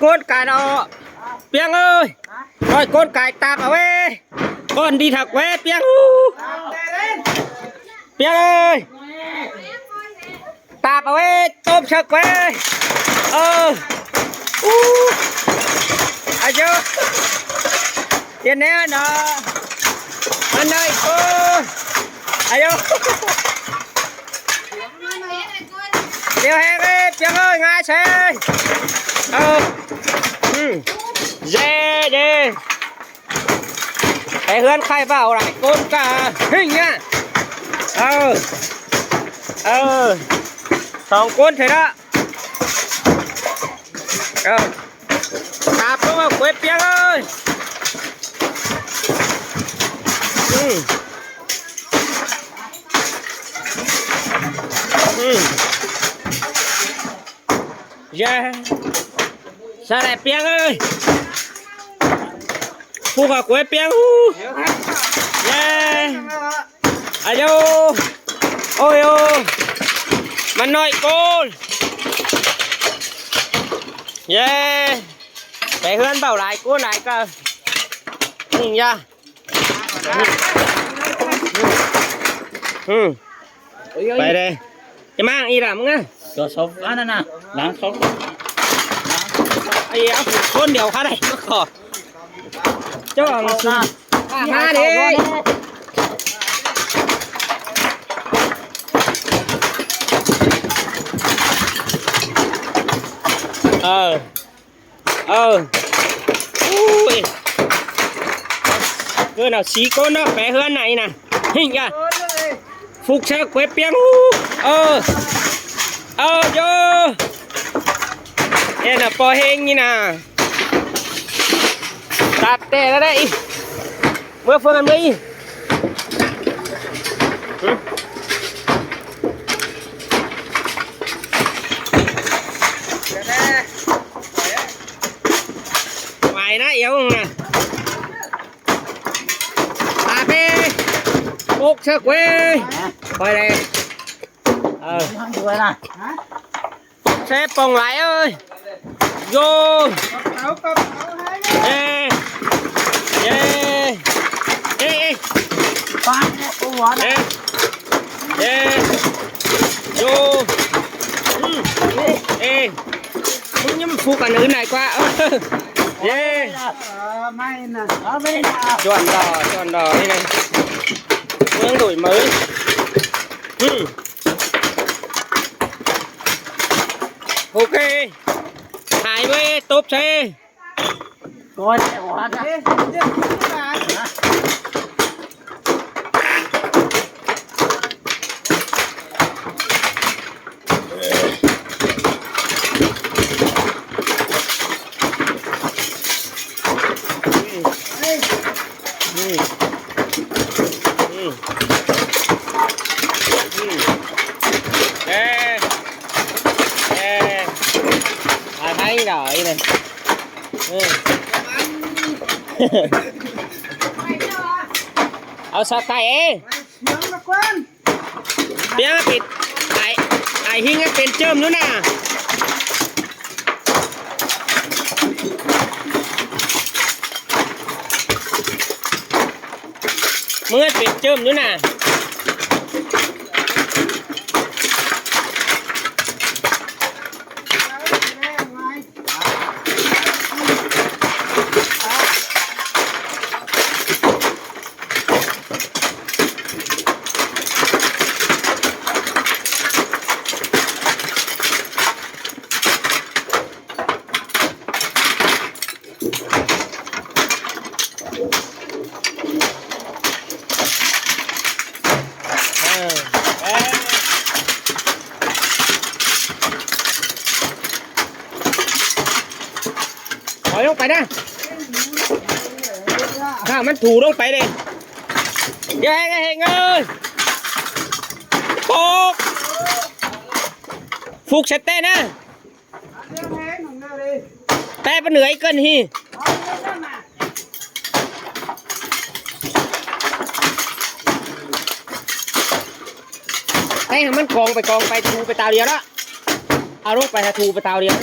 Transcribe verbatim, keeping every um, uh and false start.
ꞌcốn cai ꞌnọ. ꞌPiếng ơi, ꞌnọi ꞌcốn cai ꞌtạp au ꞌvế. Cón đi thặc ꞌvế ꞌpiếng ú. ꞌPiếng ơi, ꞌtạp au ꞌvế, tốp sớc ꞌvế. Ơ. Ú. Ai dô. Tiên ꞌné ꞌnọ. Ăn ơi cô. Ai dô. Điêu ꞌhẹn ꞌvế ꞌpiếng ơi, ꞌngai ꞌsớ. Ơ. Ừ. Dê, dê. Cái ꞌhướn khay ꞌvạu lai ꞌcốn cả ꞌhịnh ꞌnạ. Ơ. Ơ. Song ꞌcốn thế đó. Ơ. ꞌTạp ꞌcốn ꞌmá quế ꞌpiếng ơi. Ừ. Ừ. Dê. Sao lại ꞌpiếng ơi. Phúc à quế ꞌpiếng ú. Dê. Ai dô. Ôi ô. Mà ꞌnọi ꞌcốn. Dê. Cái ꞌhướn ꞌvạu lai ꞌcốn lai cơ. Nhìn ra. Ừ. Pay đây. Cái mang đi làm ngá. Cho sáu phát nữa nè. Láng sáu. Ai áo ꞌcốn điêu khá đây. Khó. Cho hàng sung. Ngá đi. Ờ. Ơ. Ui. Cơ nào xí ꞌcốn đó, pé ꞌhướn này nè. Hinh à. Phúc sớc quế ꞌpiếng ú. Ơ. Ơ, dô. Ê, nà ꞌpo ꞌhêng ꞌnị nà. ꞌTạp tẻ ꞌlạ đảy. ꞌMưa phương ăn ꞌmưa ꞌnị. Mai ꞌnạ iêu nè. ꞌTạp ê. Ốc sớc quế. Khỏi đây. Ờ. Xe pông lai ơi. Dô. Ê. Ê. Ê, ê. Ê. Ê. Dô. Ừ. Ê. Cũng như phú cả nữ này qua. Ê. Chuẩn rồi, chuẩn rồi. Đây này. Hướng đổi mới. Ừ. Ok. Hai mươi tốp xe. Coi. Ê. Ê. À, thấy rồi nè. Ừ. Ở sao cay ê? Biếng pít, ai, ai hing pên chơm ꞌnụ nà. ꞌMưa pên chơm ꞌnụ nà. Khỏi ꞌlống pay ꞌnạ. Thả ꞌmắn thủ ꞌlống pay đi. Dơ ꞌhẹng ơi, ꞌhẹng ơi. Phúc. Phúc sét ꞌtẹ ꞌnạ. Té báu nưới cơn hỉ. Té hả ꞌmắn cong pay cong pay thu pay tao đi đó. Ao ꞌlống pay hả thu pay tao đi đó.